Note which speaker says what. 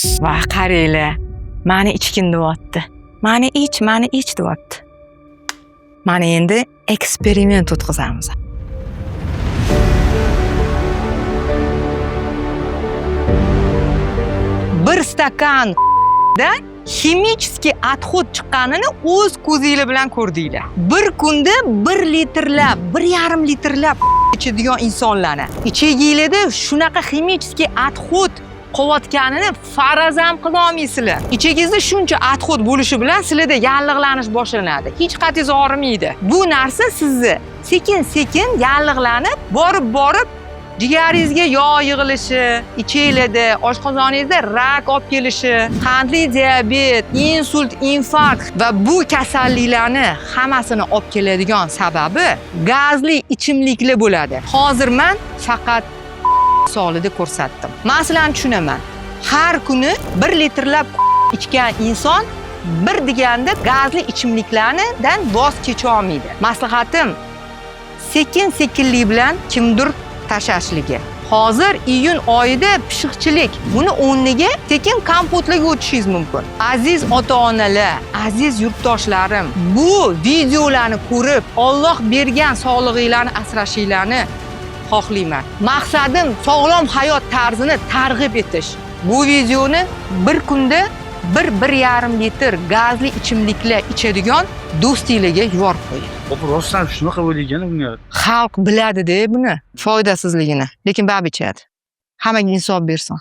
Speaker 1: Va qaranglar, mani ichgin deyapti. Mani ich, mani ich deyapti. Mana endi eksperiment o'tkazamiz. Bir stakan dan химический отход chiqqanini o'z ko'zinglar bilan ko'rdinglar. Bir kunda 1 litrlab, 1,5 litrlab ichadigan insonlarni ichaginglarda shunaqa химический отход qolayotganini faraz ham qila olmaysizlar. Ichagingizda shuncha отход bo'lishi bilan sizlarda yallig'lanish boshlanadi. Hech qatingiz og'rimaydi. Bu narsa sizni sekin-sekin yallig'lanib, borib-borib jigaringizga yog' yig'ilishi, ichinglarda, oshqozoningizda rak olib kelishi, qandli diabet, insult, infarkt va bu kasalliklarni hammasini olib keladigan sababi gazli ichimliklar bo'ladi. Hozir men faqat misolida ko'rsatdim. Men sizlarni tushunaman. Har kuni 1 litrlab ichgan inson bir deganda gazli ichimliklardan voz kecha olmaydi. Maslahatim, sekin-sekinlik bilan kimdir tashlashligi. Hozir iyun oyida pishiqchilik, buni o'rniga sekin kompotlarga o'tishingiz mumkin. Aziz ota-onalar, aziz yurtdoshlarim, bu videolarni ko'rib, Alloh bergan sog'lig'inglarni asrashinglarni xohlayman. Maqsadim sog'lom hayot tarzini targ'ib etish. Bu videoni bir kunda 1-1,5 litr gazli ichimliklar ichadigan do'stinglarga yuborib qo'ying.
Speaker 2: Opa, rostdan shunaqa o'ylagan unga.
Speaker 1: Xalq biladi-da buni foydasizligini, lekin baribir ichadi. Hammaga insof bersin.